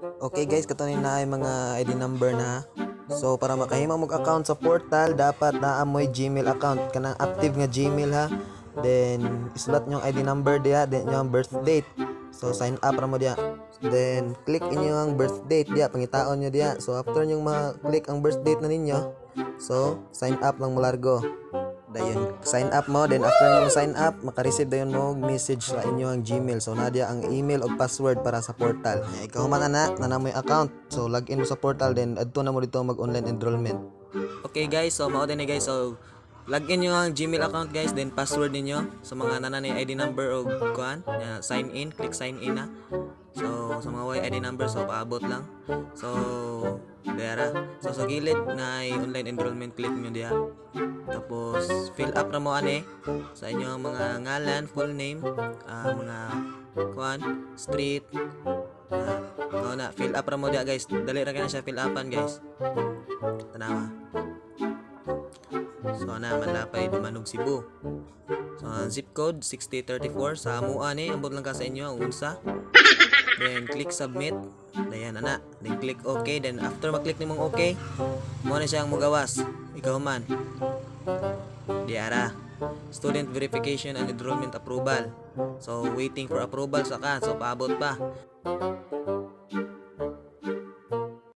Okay guys, kato ni naay mga ID number na. So para makahimo mo account sa portal, dapat naa moy Gmail account, kanang active nga Gmail ha. Then isulat nyo ang ID number diha, then inyo ang birth date. So sign up ra mo diha. Then click inyo ang birth date diha, pangitaon nyo diha. So after nyo ma-click ang birth date na ninyo, so sign up lang mo largo. Dayon sign up mo, then after nyo sign up, maka-receive dayon mo og message sa inyo ang Gmail. So naa diya ang email og password para sa portal. Eh, ikaw man ana, naa moy account. So login mo sa portal, then adto na mo dito mag online enrollment. Okay guys, so mao din ni guys. So login nyo ang Gmail account guys, then password ninyo sa mga naa nay ID number og kuan, ya, sign in, click sign in na. So sa mga way ID number, so paabot lang. So dira. So sa gilid na ay online enrollment, click nyo diha. Tapos fill up na mo ani sa inyong mga ngalan, full name, mga kuan, street, mao na, fill up ra mo diha guys. Dali ra kay na siya fill upan guys. Tanawa. So ana, Manlapay, Dumanjug, Cebu. So ang zip code 6034 sa amua ni, ambot lang ka sa inyo ang unsa. Then click submit. Dayan ana. Then click OK. Then after ma-click nimong OK, mo na siya ang mugawas. Ikaw man. Diara. Student verification and enrollment approval. So waiting for approval sa ka. So paabot pa.